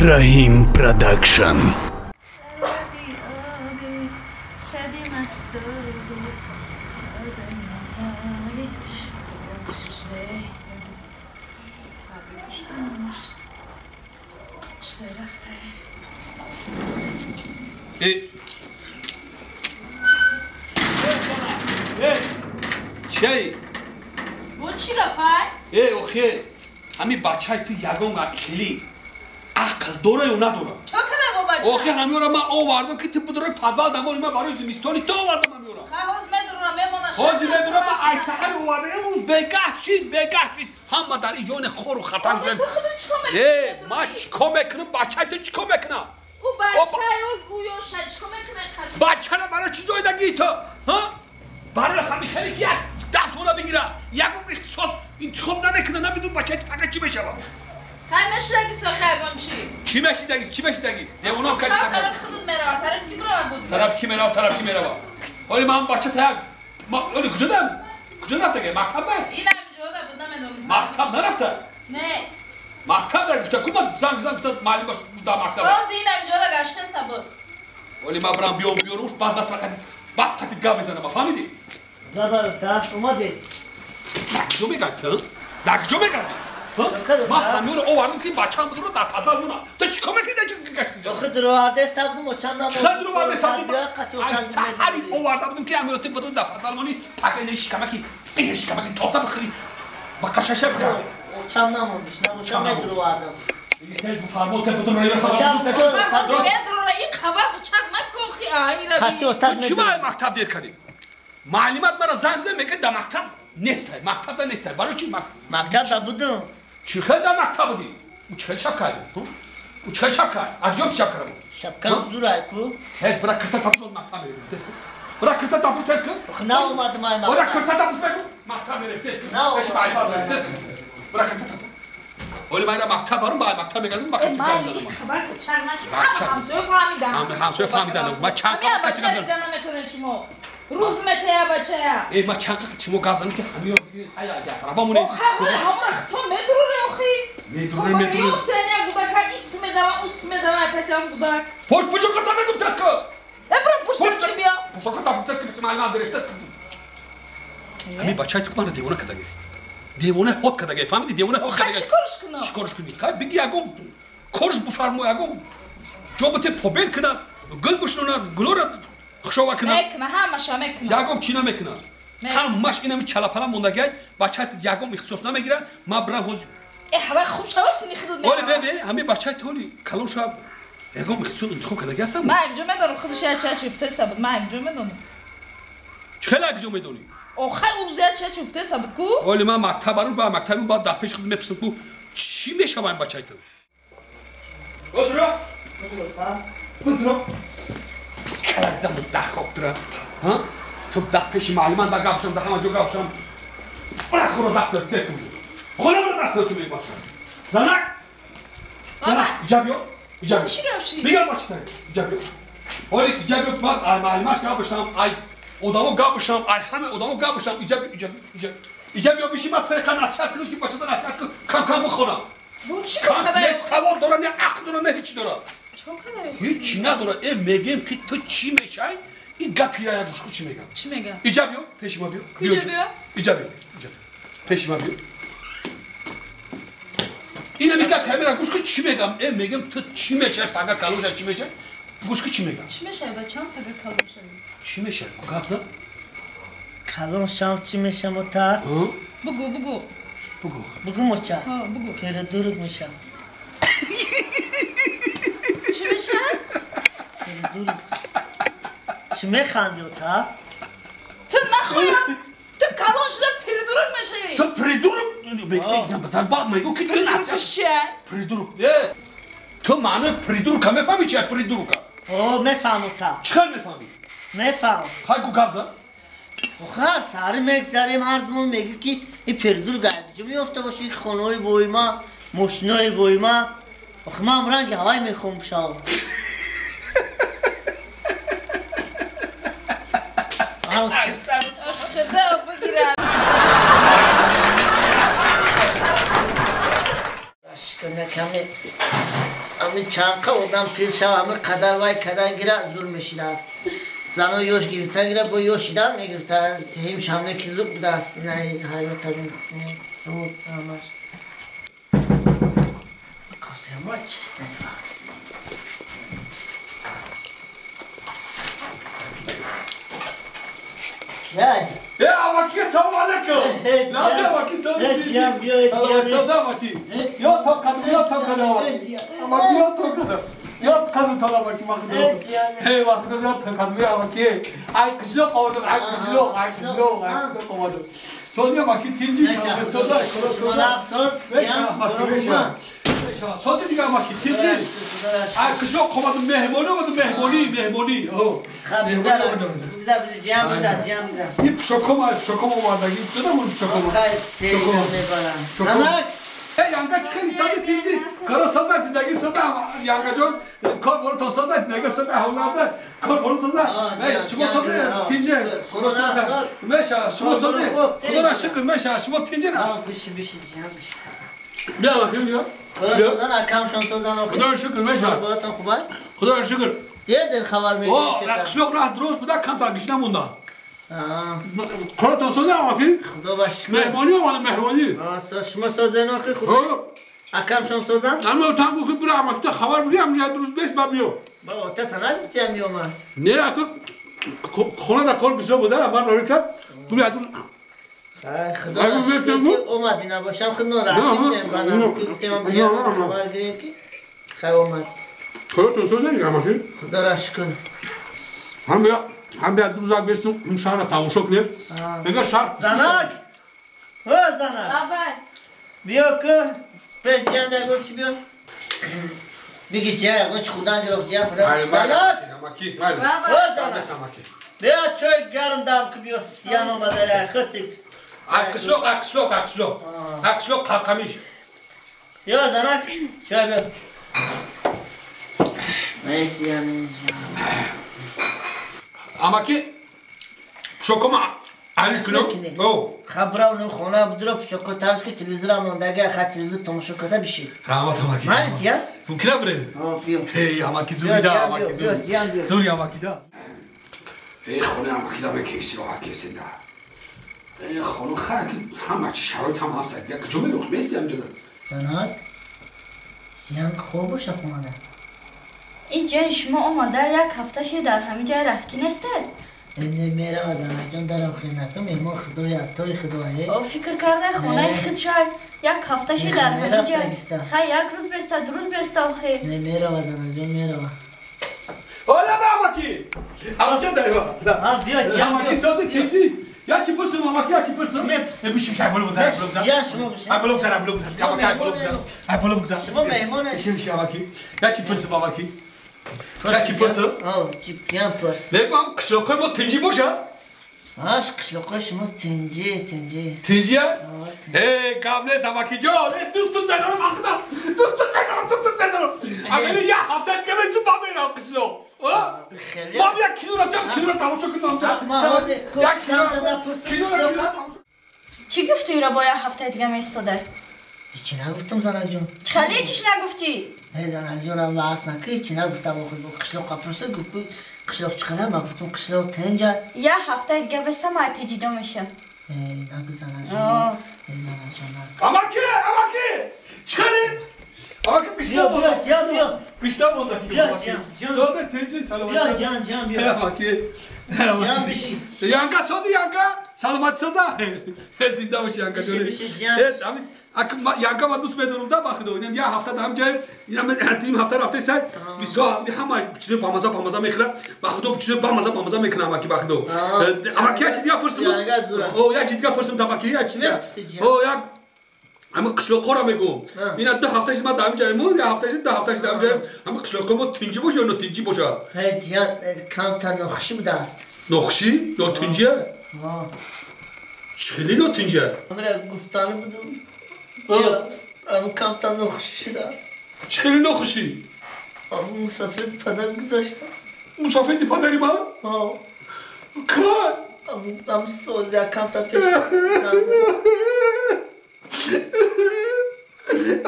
Раҳим Продакшн. Чей? Бо чӣ гапай? Э, охе, ҳами бачаи ту ягон хеле ақл дора ё надора? Чо када бо бача? Охе, ҳамёра ман овардам ки ту бидорои подвал дамори ман барои зимистони ту овардам ҳамёра. Ха, ҳозир медурам, мемонам. Ҳозир медурам, ман ай саҳар овардам, имрӯз бегаҳ шид, бегаҳ шид. Ҳама дар ин ҷони хору хатар. Ту худат чӣ кор мекунӣ? Э, ман чӣ кор мекунам? Бачаи ту чӣ кор мекунад? Ӯ бачаи ӯ ёша чӣ кор мекунад? Бачара барои чӣ зоидагии ту? Ҳа? Барои ҳами хеле ки як дастмола бигирад, ягон ихтисос интихоб намекунад, намедонам бачаи ту фақат чӣ мешавад. Хай мешидагис охе ягон чӣ? Чӣ мешидагис? Чӣ мешидагис? Девонам кад. Тарафи худат меравад, тарафи ки меравад буд? Тарафи ки меравад, тарафи ки меравад. Ҳоли ман бача та як ҳоли куҷо дам? Куҷо рафтага? Мактабда? Ин ҳамин ҷода буд, намедонам. Мактаб нарафта? Не. Мактаб дар гуфта ку ман занг зан гуфта муаллимаш дар мактаб. Боз ин ҳамин ҷода гаштаста буд. Ҳоли ман бирам биём биёрумш, баъд ман тарақати баъд қати гап мезанам, фаҳмидӣ? Бабар, омадӣ. Дар куҷо мегардӣ? Дар куҷо мегардӣ? Ман ҳамёро овардам ки бачаам будро дар подвал монад. Ту чӣ кор мекунӣ дар гаштӣ? Охи дуровардаеста будум, очам Чӣ хел дуровардаеста будум? Ай саҳари оварда будум ки ҳамёро ту будро дар подвал монӣ, пага ина шикамаки, ина шикамаки торта бихӯрӣ, ба қашаша бихӯрӣ. Очам намондиш, намочам медуровардам. Тез буфармо, те будро ира хабар. Медурора и хабар чақ макун хи айра би. Ту чӣ ма мактаб дер кардӣ? Маълимат мара занг зада мегӯяд дар мактаб нестай, мактабда нестай. Барои чӣ? Мактабда будум. Чӣ хел дар мактаб будӣ? Ӯ чӣ хел шаб кардӣ? Ӯ чӣ хел шаб кард? Аз ҷо чӣ шаб карда буд? Шабкам зурай ку. Ҳеҷ бира кирта тапуш оз мактаб мерем. Тез кун. Бира кирта тапуш тез кун. Ох наомадам ай мактаб. Бира кирта тапуш мегӯ. Мактаб мерем тез кун. Пеши маълимат мерем тез кун. Бира кирта тапуш. Ҳоли ман ира мактаб барум, ба мактаб мегардам, ба қати гап занам. Хабар чақ накун. Ҳамсоя фаҳмидан. Ҳамсоя фаҳмидан. Ман чанд қати гап занам. Наметонед шумо. Рӯз метая бачая. Э, ман чанд қати шумо гап занам ки ҳамиё ҳая я тарафа монед. Ҳамора хито медуруре охи. Медуруре, медуруре. Ёфтан як гудака ис медава, ус медава, паси ҳам гудак. Пуш пушо ката мегум тез кун. Э, бира пуш тез ки биё. Пушо ката тез кун, маълимат дорем тез кун. Ҳами бачаи ту мана девона кадаге. Девона ҳод кадаге, фаҳмидӣ? Девона ҳод кадаге. Чӣ корш кунам? Чӣ корш кунӣ? Хай биги ягон корш буфармо, ягон ҷо бите побед кунад, гул бишнонад, гулора хушова кунад. Мекуна, ҳамаша мекуна. Ягон чӣ намекунад. Ҳамаш инами чалапала мондагай, бачаи ягон ихтисос намегирад. Ман бирам ҳозир. Э, ҳавай хуб шава сини худат мекунад. Оли бебе, ҳами бачаи ту ҳоли калон шава ягон ихтисос интихоб кардаги ҳастам? Ман якҷо медонам, худаш як ча чуфтеса буд, ман якҷо медонам. Чӣ хел якҷо медонӣ? Охай ӯ як ча чуфтеса буд ку? Оли ман мактаб барум, ба мактаби баъд дар пеши худ мепурсам ку чӣ мешава ин бачаи ту? Бодро? Бодро? Каладам дахоб тура. Ҳа? Ту дар пеши маълимат ба гап шам, дар ҳама ҷо гап шам. Бира хуро даст дод, тез кун. Хона бира даст дод ту мегӯ бача. Занак! Занак, иҷа биё. Иҷа биё. Чӣ гап ши? Мегам бача та. Иҷа биё. Оли иҷа биё, ман ай маълимаш гап бишам, ай одамо гап бишам, ай ҳама одамо гап бишам. Иҷа биё, иҷа биё, иҷа. Иҷа биё биши ман феқа насиҳат кунам ки бачата насиҳат кун, кам кам бихонам. Бо чӣ кор Не савод дорам, не ақл дорам, не ҳеҷ дорам. Ҳеҷ надорам. Э, мегем ки ту чӣ мешай? Ин гапи я гӯш кун чӣ мегам. Чӣ мегам? Иҷа биё, пеши ман биё. Куҷо биё? Иҷа биё, иҷа. Пеши ман биё. Ина ми гапи ҳамира гӯш кун чӣ мегам? Э, мегем ту чӣ мешай? Пага калон шай чӣ мешай? Гӯш кун чӣ мегам? Чӣ мешай бачам пага калон шай? Чӣ мешай? Гап зан. Калон шам чӣ мешам ота? Бугу, бугу. Бугу. Бугу моча. Ҳа, бугу. Передург мешам. Чӣ мешай? Передург. Чӣ механдӣ ота? Ту нахоям. Ту калон шуда передург мешавӣ. Ту придург? Базар мегӯ ки придург чия? Придург. Э, ту маънои придурка мефаҳмӣ чия придурка? О, мефаҳм ота. Чӣ хел мефаҳмӣ? Мефаҳм. Хай гу гап зан. Охар саҳари мегзарем ҳардумон мегӯ ки ин передург якҷо меёфта боши, ин хонаҳои боима, мошинои боима. Охи ман ранги ҳавай мехоҳам бишавам. Худо бигирад. Каме Ами чанқа одам пир шава, ами қадар вай кадан гира зур мешидааст. Зано ёш гирифта гира бо ёшидан мегирифта. Сеҳим шамне ки зуд будааст. Не ҳаёта не зуд ҳамаш. Косема чи дар вақт? Э, амаки, салом алейкум. Нази амаки, салом. Салом, салом амаки. Ё то кадам, ё то кадам амаки. Амаки ё то кадам. Ё кадам то амаки махдум. Эй, махдум ё то кадам амаки. Ай қишлоқ овардам, ай қишлоқ, ай қишлоқ, ай қишлоқ овардам. Сози амаки тинҷи, сози, сози, сози. Амаки, меша. Сози дига амаки тинҷи. Ай қишлоқ овардам, меҳмонӣ овардам, меҳмонӣ, меҳмонӣ. Меҳмонӣ овардам. И пшоком, пшоком овардаги. Чудам он пшоком. Пшоком. Эй, янга чӣ хеле сози тинҷи. Кора соза зиндагӣ соза янга ҷон. Кор боро то соза зиндагӣ соза ҳавлаза. Кор боро соза. Эй, шумо сози тинҷи. Кора соза. Меша, шумо сози. Худоро шукр, меша, шумо тинҷи на. Биши, биши, ҷам биши. Бия, вакил бия. Худо созан, акам шон созан охир. Худоро шукр, меша. Боратон хуб аст? Худоро шукр. Дер хабар медиҳед. О, қишлоқ раҳ дуруст буда, камтар гишна монда. Коратон соза амаки? Худо ба шукр. Меҳмонӣ омадам, меҳмонӣ. Шумо созен охир хуб? Акам шон созан? Ами там гуфти бира амаки та хабар бигир, ҳамҷа дуруст бес ба биё. Ба ота та нагуфти ам биёмад. Не, аку хона да кор бисёр буда, ман роҳӣ кард. Гуфт як дуруст. Худо ба шукр омадӣ набошам, худмон раҳим ба наздик гуфтем ам биё хабар гирем ки хай омад. Коратон соза амаки? Худоро шукр. Ҳам бия, ҳам бия дурӯзак бестум шаҳрро тамошо кунем. Мега шаҳр. Занак! О, занак! Лабай. Биё ку, пеш ҷиан ягон чи биё. Биги ҷиан ягон чи хӯрдан гирифт, ҷиан хӯрдан. Занак! Амаки, майли. О, занак! Биё чой гарм дам ку биё. Ҷиан омада хӯтик. Ай қишлоқ, ай қишлоқ, ай қишлоқ. Ай қишлоқ қалқамиш. Биё занак, чой биё. Амаки пшокома али кунам. О, хабрав ну хона будро пшоко тарс ки телевизор мондаги ха телевизор тамошо карда биши. Раҳмат амаки. Мани чия? Мумкина бре? О, биё. Эй, амаки зурида, амаки зури. Зури амаки да. Эй, хона амаки да бекеси роҳат кесида. Эй, хона ха ки ҳама чи шароит ҳам ҳаст. Як ҷо мерох бести ҳам ҷода. Занак, зиён хоб боша хонада. Ин ҷони шумо омада як ҳафта ши дар ҳамин ҷай раҳкӣ нестед? Не мерава занакҷон, дарам хел накун, меҳмон худоя, тои худоя. О, фикр карда хонаи худ шай як ҳафта ши дар ҳамин ҷай. Хай як рӯз беста, ду рӯз беста охи. Не мерава занакҷон, мерава. Ола ба амаки! Амча дайва. Биё ҷиан. Амаки сози тинҷи. Я чӣ пурсум, амаки, я чӣ пурсум? Биши, биши, ай боло бигзар, ай боло бигзар. Ҷиан шумо биши. Ай боло бигзар, ай боло бигзар. Амаки, ай боло бигзар. Ай боло бигзар. Шумо меҳмоне. Биши, биши, амаки. Я чӣ пурсум, амаки? Я чӣ пурсум? О, ҷиан пурс. Мегӯям қишлоқҳои мо тинҷӣ боша? Аш, қишлоқҳои шумо тинҷӣ, тинҷӣ. Тинҷия? Э, гап нест, амакиҷон. Э, дӯстут медорам, ахда. Дӯстут медорам, дӯстут медорам. Агар як ҳафта дига бесту ба мерам қишлоқ. Ман як кино рафтам, киноро тамошо кунам. Як кино. Чӣ гуфтӣ ира бо як ҳафтаи дига меистодай? Ҳечи нагуфтам, занакҷон. Чӣ хеле ҳечиш нагуфтӣ? Эй, занакҷон, ваъз накӣ, ҳечи нагуфтам. Охир қишлоққа пурсид, гуфт қишлоқ чӣ қадар? Ман гуфтам қишлоқ тинҷа. Як ҳафтаи дига беста ман ти ҷидо мешам. Эй, нагу занакҷон. Эй, занакҷон, нагу. Амаки, амаки! Чӣ хеле? Амаки бишна монда. Бишна монда. Сози тинҷи, саломат. Биё ҷан, ҷан биё. Амаки. Ҷан биши. Янга сози янга, саломат соза. Зинда боши янга ҷон. Янга ман дӯст медорам да бахудо. Инам як ҳафта дар ҳамҷаем, инам дим ҳафта рафта сай. Бисёр ҳама чизи бамаза бамаза мехӯрад. Бахудо чизи бамаза бамаза мекунам амаки бахудо. Амаки як чи дига пурсум. О, як чи дига пурсум амаки, як чи дига. О, як ҳама қишлоқҳоро мегӯм. Ина ду ҳафта шид ман дар ҳамин ҷаем, як ҳафта шид, ду ҳафта шид дар ҳамин ҷаем. Ҳама қишлоқҳо мо тинҷӣ боша ё нотинҷӣ боша? Ҳей, ҷиан, камтар нохушӣ будааст. Нохушӣ? Нотинҷия? Чӣ хеле нотинҷия? Амра гуфтанӣ будум. Ам камтар нохушӣ шудааст. Чӣ хеле нохушӣ? Мусофири падар гузаштааст. Мусофири падари ман? Кай? Ам сол як камтар пеш.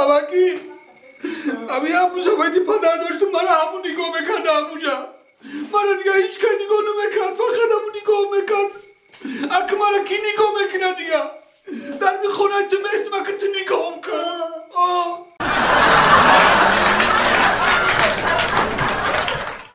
Амаки, Ҳамин ҳамуҷа бояди падар доштум, мара ҳамун нигоҳ мекард, ҳамуҷа. Мара дига ҳеҷ кай нигоҳ намекард, фақат ҳамун нигоҳ.